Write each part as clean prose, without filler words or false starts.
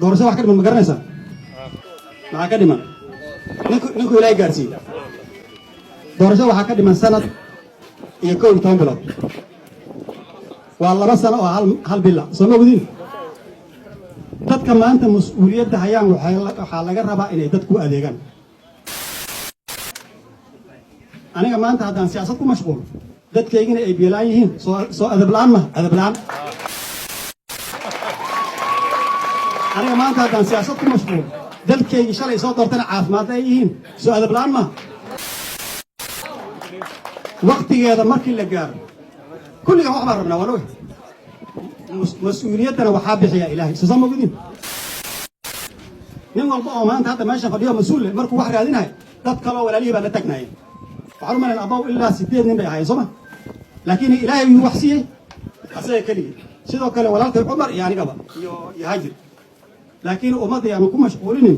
Doorasho wax ka dhiman ma garanaysaa? Maxaa ka dhiman? Ninku Ilaahay gaarsiiye. Doorasho waxaa ka dhiman sanad iyo 11 bilood. Waa 2 sano oo hal bila. Soo ma ogdiin? Dadka maanta mas-uuliyadda hayaan waxaa laga rabaa inay dadku u adeegaan. Aniga maanta haddaan siyaasad ku mashquulo, dadkaygina ay biyo la'aan yihiin, soo adab la'aan maha? Adab la'aan. Aniga maanta haddaan siyaasad ku mashquulo, dalkaygii shalay soo doortana caafimaad ay yihiin, soo adab la'aan maha? Waktigeeda markii la gaaro, kulligan wax baan rabnaa, waan ogahay. Mas-uuliyaddana waxaa bixiya Ilaahay. Soo saa ma ogdiin? Nin walba oo maanta hadda meesha fadhiyo mas-uul leh, markuu wax raadinayo, dad kaloo walaalihii baa la tagnaayeen. Waxaan u malayn abaw ilaa sideed nin bay ahaayeen, soo ma? Laakiin Ilaahay yuu wax siiyey asaga keligii. Sidoo kale walaalkay Cumar iyo anigaba iyo Haajir. Laakiin ummadda yaanu ku mashquulinin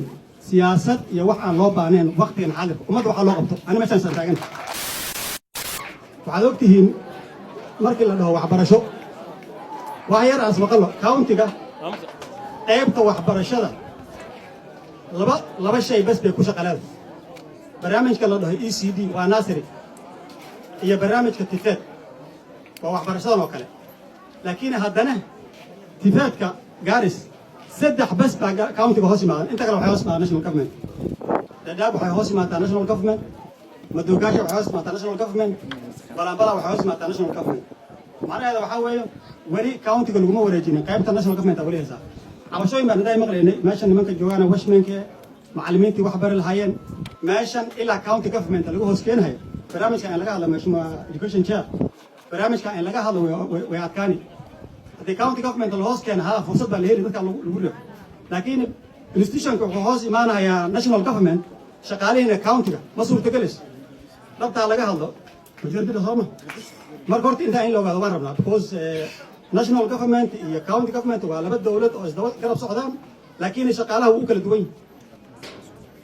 siyaasad iyo wax aan loo baahnayn waktigan xaadirka. Ummadda waxaa loo qabto. Ani meeshaan saan taagan, waxaad og tihiin, markii la dhaho waxbarasho, wax yar aan ismaqallo. Countyga qaybta waxbarashada laba shay bas bay ku shaqaleeda: barnaamijka la dhaho ECD, waa nursery, iyo barnaamijka TVET, waa waxbarashadan oo kale. Laakiin haddana TVETka Garis saddex bas baa countyga hoos imaadan. Inta kale waxay hoos imaadan national government. Dadaab waxay hoos imaataa national government, Madoogaasha waxay hoos imaataa national government, Balambala waxay hoos imaataa national government. Macnaheeda waxaa weeye, weli countyga laguma wareejinin. Qaybta national government aa weli haysaa. Cabashooyin baan hadaa maqlaynay. Meeshan nimanka joogaana, watchmanka, macallimiintii wax bari lahaayeen, meeshan ilaa county government lagu hoos keenayo barnaamijka in laga hadlo. Mheshimiwa education chair, barnaamijka in laga hadlo way adkaani. Haddii county government la hoos keena, haa, fursad baa la heli dadka lagu riixo. Laakiin institutionka wuxuu hoos imaanayaa national government, shaqaalihiina countyga. Ma suurtagelayso dhabtaa laga hadlo, majority sooma? Marka horta intaa in la ogaado waan rabnaa, because national government iyo county government waa laba dowlad oo isdaba garab socdaan. Laakiin shaqaalaha wuu u kala duwan yahay,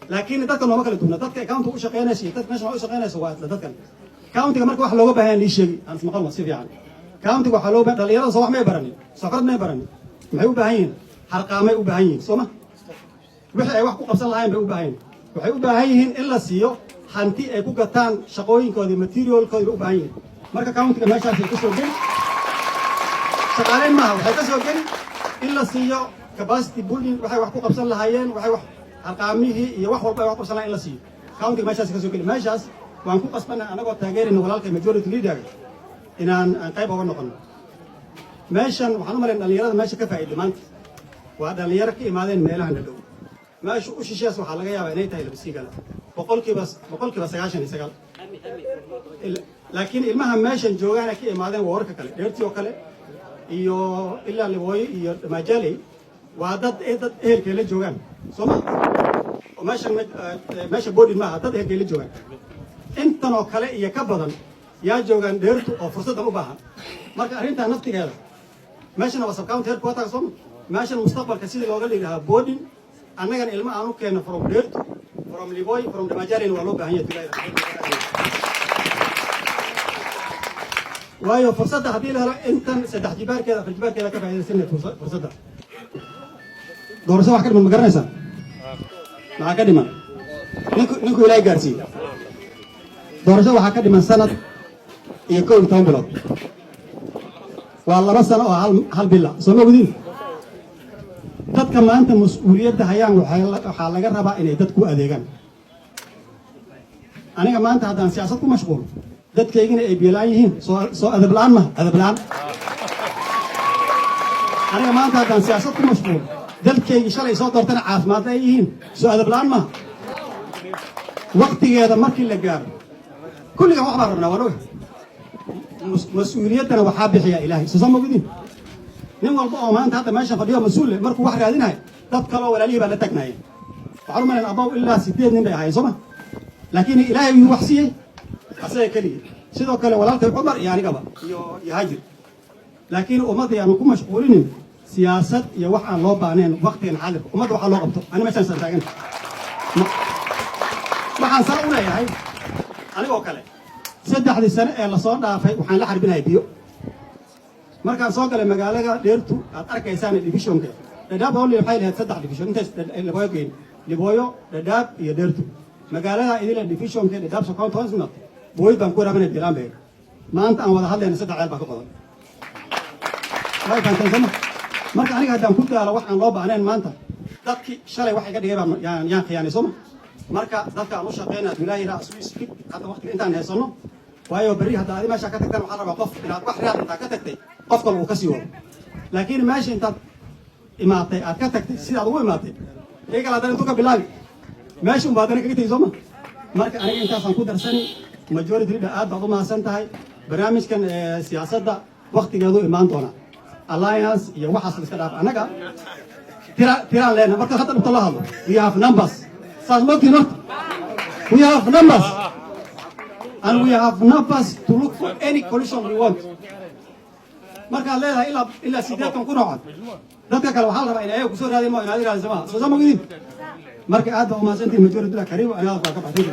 laakiin dadka nooma kala duwana. Dadka county u shaqeynaysa iyo dadka national u shaqeynaysa waa isla dadkan. Countyga marka wax looga baahan lii sheegi, aan ismaqalno si fiican. Countyga waxaa loo baahan dhalinyarada. Soo wax may baranin, safrad may baranin. Maxay u baahan yihiin? Harqaamay u baahan yihiin, soo ma? Wixii ay wax ku qabsan lahayn bay u baahan yihiin. Waxay u baahan yihiin in la siiyo hanti ay ku gataan shaqooyinkoodii, materialkoodii bay u baahan yihiin. Marka countyga meeshaasay ka soo geli. Shaqaaleyn maaha, waxay ka soo geli in la siiyo capacity building, waxay wax ku qabsan lahaayeen, waxay wax harqaamihii iyo wax walba ay wax qabsan lahayen in la siiyo. Countyga meeshaas ka soo geli. Meeshaas waan ku qasbanay, anagoo taageerayna walaalkay majority leader, inaan aan qayb oga noqono. Meeshan waxaan u malayn dhalinyarada meesha ka faa'iiday maanta waa dhalinyaro ka imaadeen meelaha na dhow. Meesha u shishees waxaa laga yaabaa inay tahay Labasiigala, 99%. Laakiin ilmaha meeshan joogaana ka imaadeen waa warka kale, Dheertii oo kale iyo ilaa Libooyo iyo Damajaaley, waa dad ehelkay la joogaan, soo ma? Oo meeshan meesha boarding maaha, dad ehelkay la joogaan. Intan oo kale iyo ka badan yaa joogaan Dheertu oo fursaddan u baahan. Marka arrintaa naftigeeda, meeshana waa subcounty headquarter, sooma? Meeshan mustaqbalka sidii looga dhigi lahaa boarding, annagana ilmo aan u keenno from Dheertu, from Liboy, from Damajaaleyna waa loo baahan yahay. Waayo, fursadda haddii la helo, intan saddex jibaarkeeda, afar jibaarkeeda ka faa'iidaysanaya fursadda. Doorasho wax ka dhiman ma garanaysaa? Maxaa ka dhiman? Ninku Ilaahay gaarsiiye. Doorasho waxaa ka dhiman sanad iyo 11 bilood. Waa 2 sano oo hal bila. Soo ma ogdiin? Dadka maanta mas-uuliyadda hayaan waxaa laga rabaa inay dadku u adeegaan. Aniga maanta haddaan siyaasad ku mashquulo, dadkaygina ay biyo la'aan yihiin, soo adab la'aan maha? Adab la'aan. Aniga maanta haddaan siyaasad ku mashquulo, dalkaygii shalay soo doortana caafimaad ay yihiin, soo adab la'aan maha? Waktigeeda markii la gaaro, kulligan wax baan rabnaa, waan ogahay. Mas-uuliyaddana waxaa bixiya Ilaahay. Soo saa ma ogdiin? Nin walba oo maanta hadda meesha fadhiyo mas-uul leh, markuu wax raadinayo, dad kaloo walaalihii baa la tagnaayeen. Waxaan u malayn abaw ilaa sideed nin bay ahaayeen, soo ma? Laakiin Ilaahay yuu wax siiyey asaga keligii. Sidoo kale walaalkay Cumar iyo anigaba iyo Haajir. Laakiin ummadda yaanu ku mashquulinin siyaasad iyo wax aan loo baahnayn waktigan xaadirka. Ummadda waxaa loo qabto. Ani meeshaan saan taagan, waxaan saa u leeyahay, anigoo kale 3dii sane ee lasoo dhaafay waxaan la xarbinaya biyo. Markaan soo galay magaalada Dheertu, aad arkaysaan divisionka Dhadhaab only waxay lahayd saddex division intays Libooyo geyn: Libooyo, Dhadhaab iyo Dheertu. Magaalada idila divisionka Dhadhaab County hoos imaatay booyad baan ku waraabinay bilaan bay. Maanta aan wada hadlayna saddex ceel baa ka qodan. Way fahanteen, sooma? Marka aniga haddaan ku daalo wax aan loo baahnayn maanta, dadkii shalay wax iga dhigay baan yaan khiyaanay, sooma? Marka dadka aan u shaqeynaa Abdullaahi Raa Swiss hadda waqtiga intaan haysanno, waayo berri hadda adi meesha ka tagtaan, waxaa rabaa qof inaad wax raad intaad ka tagtay qof kale uu ka sii wado. Laakiin meesha intaad imaatay aad ka tagtay sidaad ugu imaatay, kii kale haddana intuu ka bilaabi meesha unba haddana kaga tegi, sooma? Marka aniga intaasaan ku darsani. Majority leader, aad baad u mahadsan tahay. Barnaamijkan siyaasadda waktigeedu imaan doona. Alliance iyo waxaas la iska dhaaf. Annaga tira tiraan leenahay. Marka hadda dhibta loo hadlo, we have numbers. Saas mogtiin horta, we have numbers and we have numbers to look for any coalition we want. Markaad leedahay ilaa 80,000 oo cod, dadka kale waxaa la rabaa in ayaga kusoo raadin, ma inaad iraadisa maha. Soo saa mogidin? Marka aad baa umahadsantihin. Majority leader, karibu. Aniga baa ka baxay.